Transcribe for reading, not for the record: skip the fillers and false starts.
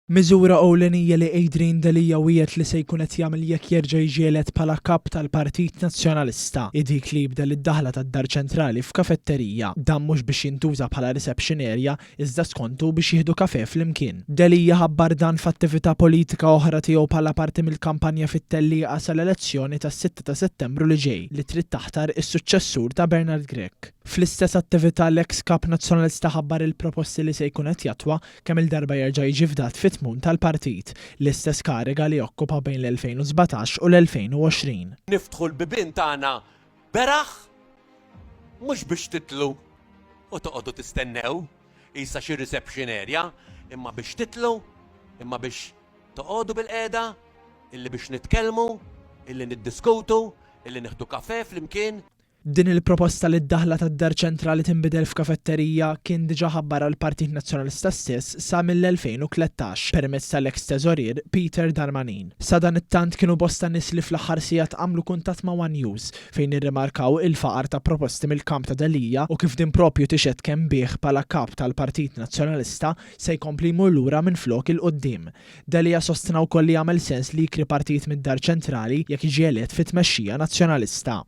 Miżura ewlenija li Adrian Delia wiegħed li se jkun qed jagħmel jekk jerġa' jiġi elett bħala Kap tal-Partit Nazzjonalista hi dik li jibdel id-daħla tad-Dar Ċentrali f'kafetterija. Dan mhux biex jintuża bħala reception area iżda skontu biex jieħdu kafè flimkien. Delia ħabbar dan f'attività politika oħra tiegħu bħala parti mill-kampanja fit-tellieqa sal-elezzjoni tas-sitta ta' Settembru li ġej li trid taħtar is-suċċessur ta' Bernard Grech. Fl-istess attività l-eks Kap Nazzjonalista ħabbar il-proposti li se jkun qed jattwa kemm-il darba jerġa' jiġi fdat fit-tmun tal-partit, l-istess kariga li okkupa bejn l-2017 u l-2020. Niftħu l-bibien tagħna beraħ mhux biex titlu u toqogħdu tistennew qisha xi reception area, imma biex titlu, imma biex toqogħdu bilqiegħda, illi biex nitkellmu, illi niddiskutu, illi nieħdu kafè flimkien. Din il-proposta li d-daħla tad-Dar Ċentrali tinbidel f'kafetterija kien diġà ħabbarha l-Partit Nazzjonalista stess sa mill-2013 permezz tal-eks Teżorier Peter Darmanin. Sadanittant kienu bosta nies li fl-aħħar sigħat għamlu kuntatt ma' one News fejn irrimarkaw il-faqar ta' proposti mill-kamp ta' Delia u kif din propju tixhed kemm bih bħala Kap tal-Partit Nazzjonalista se jkompli jmur lura minflok 'il quddiem. Delia sostna wkoll li jagħmel sens li jikri partijiet mid-Dar Ċentrali jekk jiġi elett fit-tmexxija Nazzjonalista.